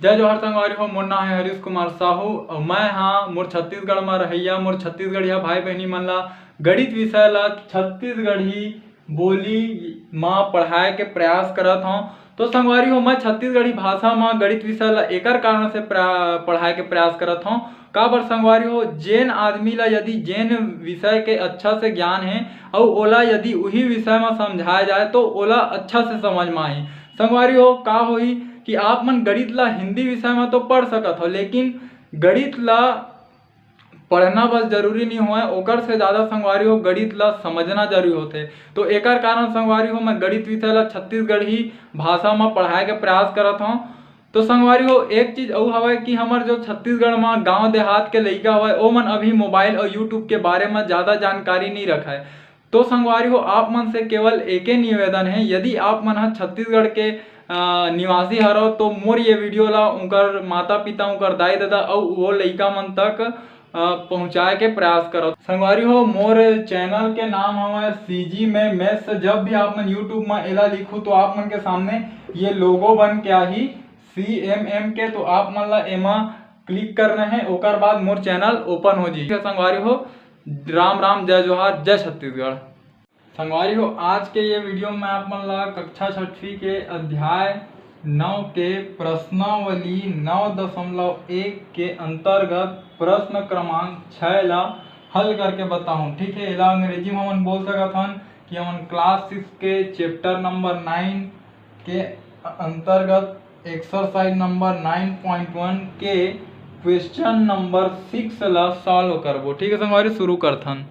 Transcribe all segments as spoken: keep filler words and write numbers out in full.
जय जोहार संगवारी हो, मोर नाम है हरीश कुमार साहू और मैं हाँ मोर छत्तीसगढ़ में रहैया मोर छत्तीसगढ़िया भाई बहनी मन ला गणित विषय ला छत्तीसगढ़ी बोली मा पढ़ाए के प्रयास करत हौं। तो संगवारी हो, मैं छत्तीसगढ़ी भाषा मा गणित विषय ला एकर कारण से प्रा-, पढ़ाए के प्रयास करत हौं। काबर संगवारी हो, जेन आदमी ला यदि जेन विषय के अच्छा से ज्ञान है और ओला यदि उही विषय मा समझाया जाए तो ओला अच्छा से समझ मा आही। संगवारी हो, का होही कि आप मन गणित ला हिंदी विषय मा तो पढ़ सकत हो, लेकिन गणित ला पढ़ना बस जरूरी नहीं होय, ओकर से ज़्यादा संगवारी हो गणित ला समझना जरूरी होथे। तो एकर कारण संगवारी हो मैं गणित विषय ला छत्तीसगढ़ी भाषा मा पढ़ाए के प्रयास करत हौं। तो संगवारी हो, एक चीज अउ हवय कि हमर जो छत्तीसगढ़ मा गांव देहात के लइका हवय, ओमन अभी मोबाइल और YouTube के बारे मा ज़्यादा जानकारी नहीं रखय। तो संगवारी हो, आप मन से केवल एके निवेदन है, यदि आप मन ह छत्तीसगढ़ के, अ, निवासी हरव तो मोर ये वीडियो ला उनकर माता पिता, उनकर दाई ददा अउ वो लइका मन तक, अ, पहुँचाए के प्रयास करव। संगवारी हो, मोर चैनल के नाम हवय CG में Maths। जब भी आप मन YouTube में एला लिखू तो आप मन के सामने ये लोगो बन के आही CMM के, तो आप मन ला एमा क्लिक करना है, ओकर बाद मोर चैनल ओपन हो जाही। संगवारी हो, राम राम, जय जोहार, जय छत्तीसगढ़। संगवारी हो, आज के ये वीडियो में आप मन ला कक्षा छठवीं के अध्याय नौ के प्रश्नावली नौ दशमलव एक के अंतर्गत प्रश्न क्रमांक छः ला हल करके बताऊं। ठीक है, एला अंग्रेजी में हमन बोल सकत हन कि हमन क्लास सिक्स के चैप्टर नंबर नाइन के अंतर्गत एक्सरसाइज नंबर नाइन पॉइंट वन के क्वेश्चन नंबर सिक्स ला सॉल्व करबो। ठीक है संगवारी, शुरू करथन।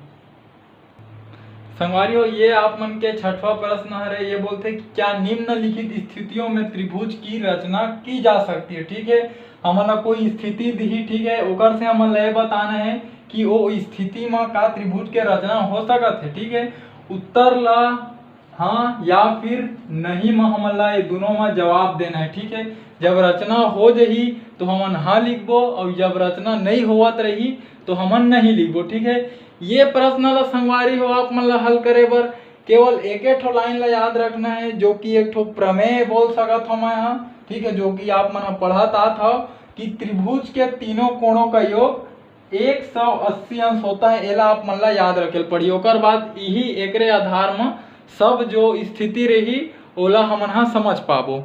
संगवारी हो, ये आप मन के छठवां प्रश्न हरे। ये बोलथे कि क्या निम्नलिखित स्थितियों में त्रिभुज की रचना की जा सकती है? ठीक है, हमन ला कोई स्थिति दिही, ठीक है, ओकर से हमन ला ये बताना है कि वो स्थिति में का त्रिभुज के रचना हो सकत है। ठीक है, उत्तर ला हाँ या फिर नहीं में हमन ला ये दोनों में जवाब देना है। ठीक है, जब रचना हो जही तो हमन हाँ लिखबो और जब रचना नहीं होवत रही तो हमन नहीं लिखबो। ठीक है, ये प्रश्न ला संगवारी हो आप मन ला हल करे बर केवल एके ठो लाइन ला याद रखना है, जो कि एक ठो प्रमेय बोल सकत हो मैं हा। ठीक है, जो कि आप मन हा पढ़त आत हव कि त्रिभुज के तीनों कोणों का योग एक सौ अस्सी अंश होता है, एला आप मन ला याद रखे ल पड़ही। ओकर बाद इही एकरे आधार म सब जो स्थिति रही ओला हमन हा समझ पाबो।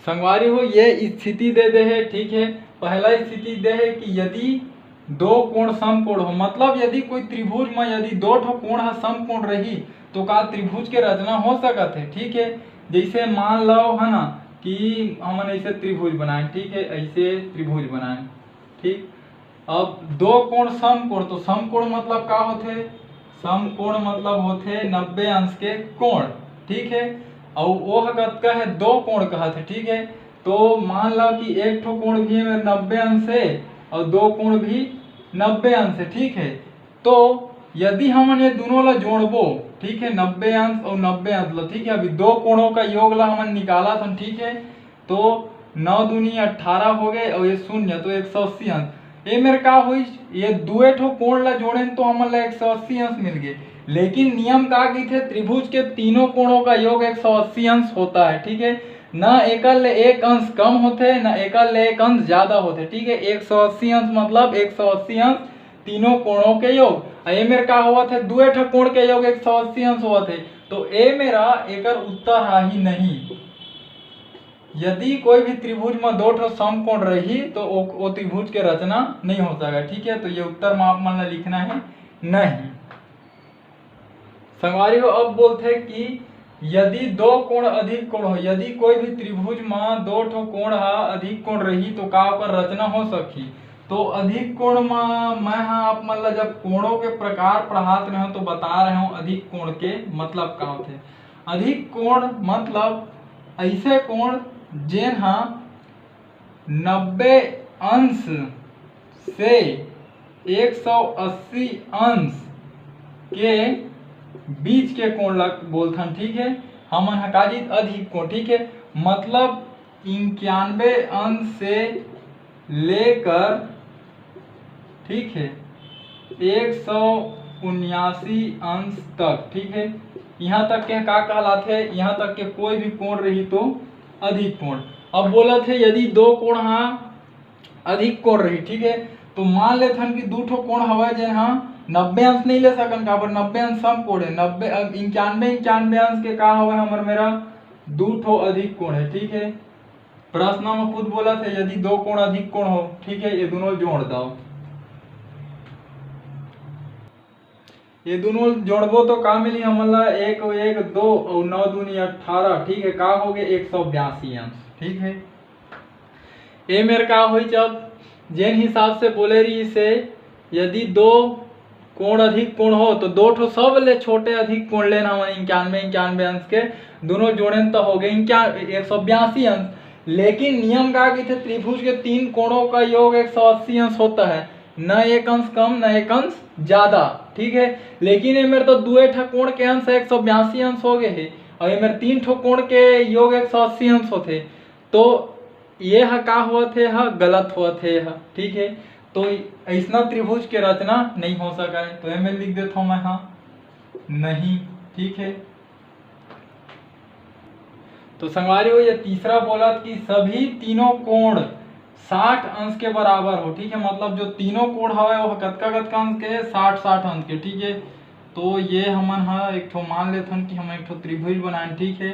संगवारी हो, ये स्थिति दे दे हे, ठीक है, पहला स्थिति दे हे कि यदि दो कोण समकोण हो, मतलब यदि कोई त्रिभुज म यदि दो ठो कोण ह समकोण रही तो का त्रिभुज के रचना हो सकत है? ठीक है, जैसे मान लो है ना कि हमन ऐसे त्रिभुज बनाए, ठीक है, ऐसे त्रिभुज बनाए, ठीक। अब दो कोण समकोण, तो समकोण मतलब का होथे? समकोण मतलब होथे नब्बे अंश के कोण, ठीक है। और वो ह कतका है? दो कोण कहत है, ठीक है। तो मान लो कि एक ठो कोण भी है नब्बे अंश से और दो कोण भी नब्बे अंश है, ठीक है। तो यदि हमन ये दोनों ला जोड़बो, ठीक है, नब्बे अंश और नब्बे अंश ला, ठीक है, अभी दो कोणों का योग ला हमन निकालत हन, ठीक है, तो नौ दूनी अट्ठारह हो गए और ये शून्य, तो एक सौ अस्सी अंश। ये मेर का होइस, ये दुए ठो कोण ला जोड़ेन तो हमन ला एक सौ अस्सी अंश मिल गए, लेकिन नियम का कहिथे, त्रिभुज के तीनों कोणों का योग एक सौ अस्सी अंश होता है, ठीक है। ना एकर ले एक अंश कम होथे, ना एकर ले एक अंश ज्यादा होथे, ठीक है। एक सौ अस्सी अंश मतलब एक सौ अस्सी अंश तीनों कोणों के योग। आ ए मेर का होवत है, दुए ठो कोण के योग एक सौ अस्सी अंश होवत है, तो ए मेरा एकर उत्तर हा ही नहीं। यदि कोई भी त्रिभुज में दो ठो समकोण रही तो ओ, ओ त्रिभुज के रचना नहीं हो सके, ठीक है। तो ये उत्तर में आप मन ला लिखना है नहीं। संगवारी हो, अब बोलथे कि यदि दो कोण अधिक कोण हो, यदि कोई भी त्रिभुज म दो ठो कोण ह अधिक कोण रही तो का ओकर रचना हो सकही? तो अधिक कोण म मैं ह आप मन ला जब कोणों के प्रकार पढ़ात रहे तो बता रहे हूँ अधिक कोण के मतलब का होथे। अधिक कोण मतलब ऐसे कोण जेन ह नब्बे अंश से एक सौ अस्सी अंश के बीच के कोण ला बोलथन, ठीक है। हमन ह का जीत अधिक कोण, ठीक है, मतलब इक्यानवे अंश से लेकर, ठीक है, एक सौ उन्यासी अंश तक, ठीक है। यहाँ तक के का कहलाथे? यहाँ तक के कोई भी कोण रही तो अधिक कोण। अब बोलत हे यदि दो कोण हा अधिक कोण रही, ठीक है, तो मान लेथन कि दू ठो कोण हवय जेन हा नब्बे अंश नहीं ले सकन, काबर नब्बे अंश सम कोण है, नब्बे अब इक्यानवे इक्यानवे अंश के का हवय हमर मेरा दू ठो अधिक कोण है, ठीक है। प्रश्न में खुद बोलत हे यदि दो कोण अधिक कोण हो, ठीक है, ये दोनों जोड़ दो। ये दोनों जोड़बो तो का मिली हमन ला, एक एक दो और नौ दूनी अठारह, ठीक है, का हो गए एक सौ बयासी अंश, ठीक है। ए मेर का होई जब जेन हिसाब से बोले रही से यदि दो कोण अधिक कोण हो तो दो ठो सब ले छोटे अधिक कोण लेना हमन इक्यानवे इक्यानवे अंश के दोनों जोड़ेन तो हो गए इक्यानवे एक सौ बयासी अंश। लेकिन नियम का कहते त्रिभुज के तीन कोणों का योग एक सौ अस्सी अंश होता है, न एक अंश कम न एक अंश ज्यादा, ठीक है। लेकिन ये मेरे तो दुए ठा कोण के अंश एक सौ बयासी अंश हो गए है और ये मेरे तीन ठो कोण के योग एक सौ अस्सी अंश होते, तो ये ह का होत हे, ह गलत होत हे ह, ठीक है। तो ऐसना त्रिभुज के रचना नहीं हो सका है, तो एमे लिख देता हूँ मैं, हाँ नहीं, ठीक है। तो संगवारी हो, ये तीसरा बोलत कि सभी तीनों कोण साठ अंश के बराबर हो, ठीक है। मतलब जो तीनों कोण हवे वो कतका कतका अंश के है, साठ साठ अंश के, ठीक है। तो ये हमन ह एक ठो मान लेथन कि हम एक ठो त्रिभुज बनाएन, ठीक है।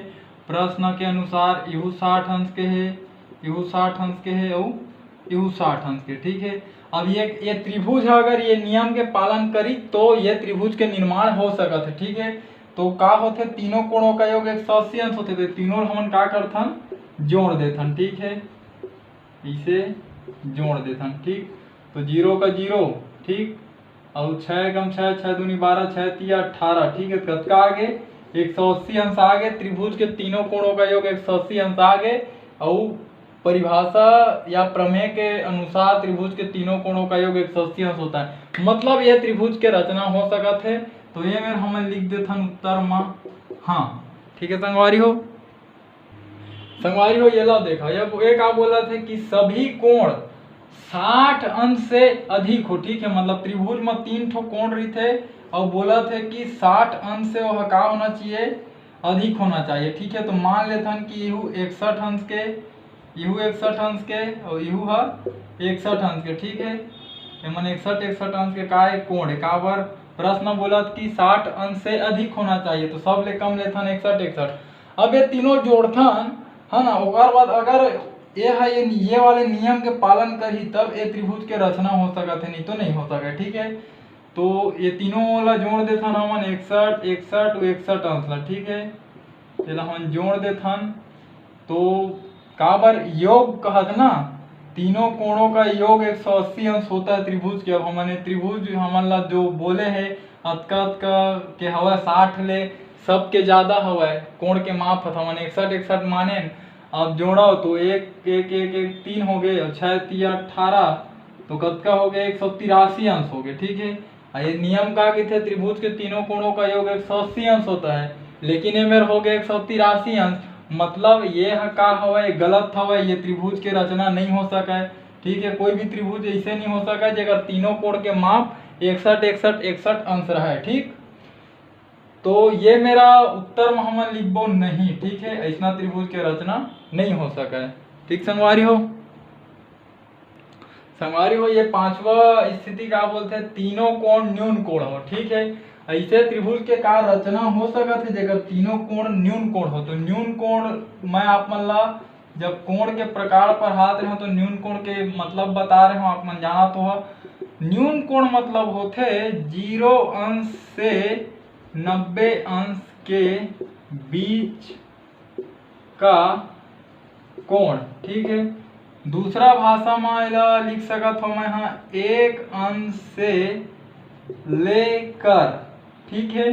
प्रश्न के अनुसार इहू साठ अंश के है, इहू साठ अंश के है और इहू साठ अंश के, ठीक है। अब ये ये त्रिभुज है, अगर ये नियम के पालन करी तो ये त्रिभुज के निर्माण हो सकत है, ठीक है। तो का होथे, तीनों कोणों का योग एक सौ अस्सी अंश होथे, तो तीनों हमन का करथन, जोड़ देथन, ठीक है, इसे जोड़ देथन, ठीक। तो जीरो का जीरो, ठीक, और छः कम छः, छः दूनी बारह, छः तिया अठारह, ठीक है, कतका आ गए, एक सौ अस्सी अंश आ गए। त्रिभुज के तीनों कोणों का योग एक सौ अस्सी अंश आ गए। और परिभाषा या प्रमेय के अनुसार त्रिभुज के तीनों कोणों का योग एक सौ अस्सी अंश होता है, मतलब ये त्रिभुज के रचना हो सकत है। तो ये मेर हमन लिख देथन उत्तर मा हाँ, ठीक है संगवारी हो। संगवारी हो, ये ला देखा, ये का बोलत हे कि सभी कोण साठ अंश से अधिक हो, ठीक है। मतलब त्रिभुज में तीन ठो कोण रहिथे और बोलत हे कि साठ अंश से वह का होना चाहिए, अधिक होना चाहिए, ठीक है। तो मान लेथन कि इहू इकसठ अंश के, इहू इकसठ अंश के और इहू ह इकसठ अंश के, ठीक है। एमन इकसठ इकसठ अंश के का एक कोण है, काबर प्रश्न बोलत कि साठ अंश से अधिक होना चाहिए, तो सब ले कम लेथन इकसठ इकसठ। अब ये तीनों जोड़थन, है ना, ओकर बाद अगर ये है ये, ये वाले नियम के पालन करही तब ये त्रिभुज के रचना हो सकत है, नहीं तो नहीं हो सके, ठीक है। तो ये तीनों ला जोड़ देथन हमन, इकसठ इकसठ इकसठ अंश ला, ठीक है। तेला हमन जोड़ देथन। तो काबर योग कहत ना, तीनों कोणों का योग एक सौ अस्सी अंश होता है त्रिभुज के। अब हमन ये त्रिभुज हमन ला जो बोले है अतका अतका के हवा साठ ले सबके ज्यादा हवा है, कोण के माप हत हमन इकसठ इकसठ माने। अब जोड़ो तो एक एक एक एक तीन हो गए और छः तिया अठारह, तो कतका हो गए, एक सौ तिरासी अंश हो गए, ठीक है। आ ये नियम का कहते त्रिभुज के तीनों कोणों का योग एक सौ अस्सी अंश होता है, लेकिन ये मेर हो गए एक सौ तिरासी अंश। मतलब ये ह का हवय, गलत हवय, ये त्रिभुज के रचना नहीं हो सके, ठीक है। कोई भी त्रिभुज ऐसे नहीं हो सके जेकर तीनों कोण के माप इकसठ इकसठ इकसठ अंश रहे, ठीक। तो ये मेरा उत्तर में हमन लिखबो नहीं, ठीक है, ऐसना त्रिभुज के रचना नहीं हो सके, ठीक संगवारी हो। संगवारी हो, ये पांचवा स्थिति का बोलते हैं, तीनों कोण न्यून कोण हो, ठीक है। ऐसे त्रिभुज के का रचना हो सकत है जेकर तीनों कोण न्यून कोण हो? तो न्यून कोण मैं आप मन ला जब कोण के प्रकार पढ़ात रहे तो न्यून कोण के मतलब बता रहे हो, आप मन जाना तो हो। न्यून कोण मतलब होथे जीरो अंश से नब्बे अंश के बीच का कोण, ठीक है। दूसरा भाषा में एला लिख सकत हो मैं हाँ, एक अंश से लेकर, ठीक है,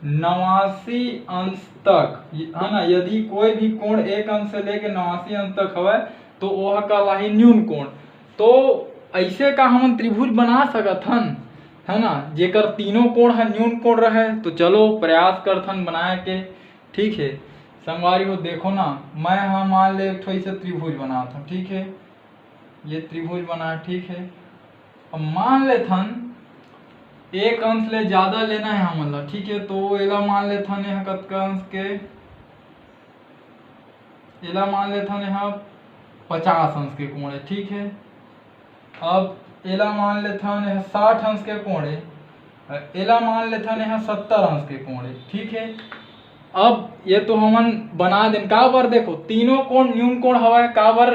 नवासी अंश तक, है ना। यदि कोई भी कोण एक अंश से लेके नवासी अंश तक हवय तो ओह कहलाही न्यून कोण। तो ऐसे का हमन त्रिभुज बना सकत हन, है ना, जेकर तीनों कोण ह न्यून कोण रहे? तो चलो प्रयास करथन बनाए के, ठीक है। संगवारी हो, देखो ना, मैं ह मान ले एक ठो ऐसे त्रिभुज बनात हूँ, ठीक है, ये त्रिभुज बना, ठीक है। अब मान लेथन एक अंश ले ज्यादा लेना है हमन ला, ठीक है, तो एला मान लेथन यह कतका अंश के, एला मान लेथन एहा पचास अंश के कोण हे, ठीक हे। अब एला मान लेथन एहा साठ अंश के कोण हे, एला मान लेथन एहा सत्तर अंश के कोण हे, ठीक हे। अब ये तो हमन बना देन, काबर देखो तीनों कोण न्यून कोण हवय, काबर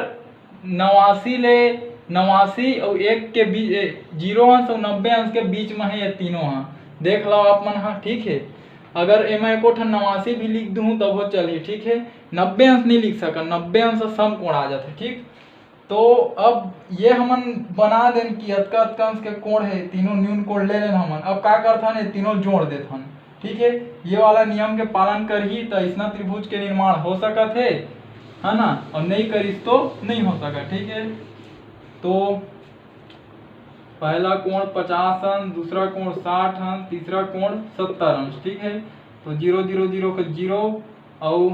नवासी ले नवासी अउ एक के बीच, ए, जीरो अंश अउ नब्बे अंश के बीच म हे ये तीनों ह। देख लो आप मन ह, ठीक हे। अगर एमा एको ठन नवासी भी लिख दूहूँ तभो चलही, ठीक हे। नब्बे अंश नहीं लिख सकन, नब्बे अंश सम कोण आ जाथे, ठीक। तो अब ये हमन बना देन कि अतका अतका अंश के कोण हे, तीनों न्यून कोण ले लेन हमन। अब का करथन, ये तीनों जोड़ देथन, ठीक हे। ये वाला नियम के पालन करही त अइसना त्रिभुज के निर्माण हो सकत हे, है ना, और नहीं करिस तो नहीं हो सकत, ठीक हे। तो पहला कोण पचास अंश, दूसरा कोण साठ अंश, तीसरा कोण सत्तर अंश, ठीक हे। तो जीरो जीरो जीरो के जीरो अउ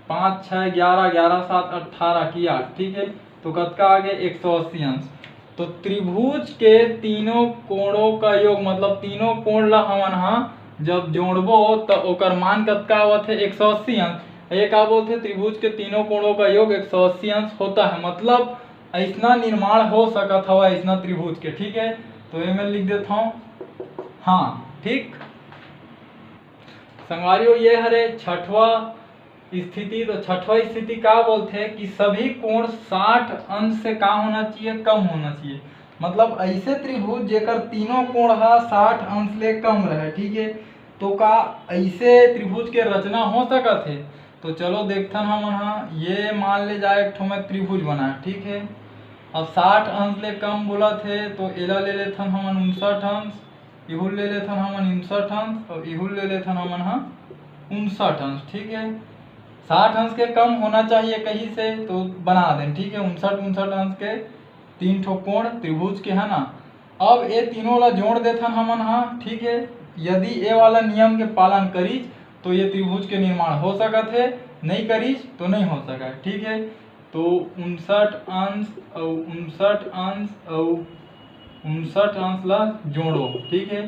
पाँच छः ग्यारह, ग्यारह सात अट्ठारह की आठ, ठीक हे। तो कतका आगे, एक सौ अस्सी अंश। तो त्रिभुज के तीनों कोणों का योग, मतलब तीनों कोण ला हमन हा जब जोड़बो त ओकर मान कतका आवत हे, एक सौ अस्सी अंश। ये का बोलथे, त्रिभुज के तीनों कोणों का योग एक सौ अस्सी अंश होता है, मतलब अइसना निर्माण हो सकत हवय अइसना त्रिभुज के, ठीक हे। तो एमे लिख देथव, हाँ, ठीक। संगवारी हो, ये हरे छठवा स्थिति। तो छठवा स्थिति का बोलथे कि सभी कोण साठ अंश से का होना चाहिए, कम होना चाहिए। मतलब अइसे त्रिभुज जेकर तीनों कोण ह साठ अंश ले कम रहे, ठीक हे। तो का अइसे त्रिभुज के रचना हो सकत हे? तो चलो देखथन हमन ह, ये मान ले जाए एक ठो मैं त्रिभुज बनाए, ठीक हे। अब साठ अंश ले कम बोलत हे तो एला ले लेथन हमन उनसठ अंश, इहू ले लेथन हमन उनसठ अंश और इहू ले लेथन हमन ह उनसठ अंश, ठीक हे। साठ अंश के कम होना चाहिए कहीं से तो बना देन, ठीक हे। उनसठ उनसठ अंश के तीन ठो कोण त्रिभुज के, है ना। अब ये तीनों ला जोड़ देथन हमन ह, ठीक हे। यदि ये वाला नियम के पालन करिस तो ये त्रिभुज के निर्माण हो सकत हे, नहीं करिस तो नहीं हो सकत, ठीक हे। तो उनसठ अंश अउ उनसठ अंश अउ उनसठ अंश ला जोड़ो, ठीक हे।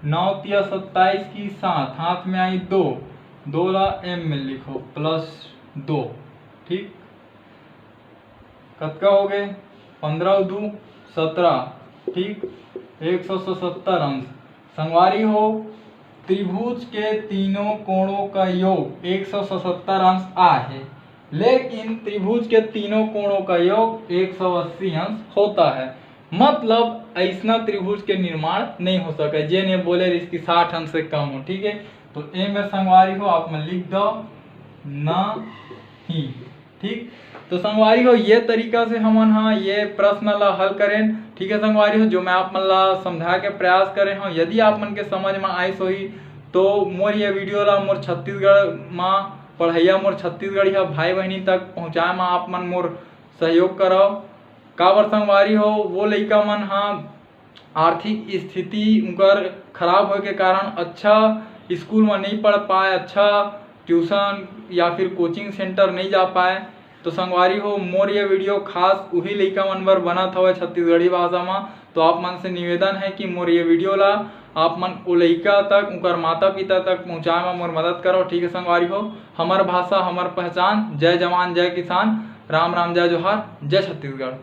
नौ तिया सत्ताईस की सात, हाथ में आई दो, दो ला एम में लिखो, प्लस दो, ठीक। कतका हो गए? पंद्रह दू सत्रह, ठीक, एक सौ सतहत्तर अंश। संगवारी हो, त्रिभुज के तीनों कोणों का योग एक सौ सतहत्तर अंश आए हे, लेकिन त्रिभुज के तीनों कोणों का योग एक सौ अस्सी अंश होता है। मतलब अइसना त्रिभुज के निर्माण नहीं हो सके, जेन ये बोले रिहिस कि साठ अंश से कम हो, ठीक हे। तो एमे संगवारी हो, आप मन लिख दो, नहीं, ठीक। तो संगवारी हो, ये तरीका से हमन ह ये प्रश्न ला हल करेन, ठीक हे संगवारी हो, जो मैं आप मन ला समझाए के प्रयास करे हव। यदि आप मन के समझ में आइस होही तो मोर ये वीडियो ला मोर छत्तीसगढ़ मा पढ़इया मोर छत्तीसगढ़िया भाई बहिनी तक पहुँचाए मा आप मन मोर सहयोग करव। काबर संगवारी हो, वो लइका मन ह आर्थिक स्थिति उनकर खराब होए के कारण अच्छा स्कूल में नहीं पढ़ पाए, अच्छा ट्यूशन या फिर कोचिंग सेंटर नहीं जा पाए। तो संगवारी हो, मोर ये वीडियो खास उही लइका मन बर बनत हवय छत्तीसगढ़ी भाषा में। तो आप मन से निवेदन है कि मोर ये वीडियो ला आप मन ओ लइका तक, उनकर माता पिता तक पहुँचाए में मोर मदद करो, ठीक है संगवारी हो। हमर भाषा, हमर पहचान। जय जवान, जय किसान, राम राम, जय जोहार, जय छत्तीसगढ़।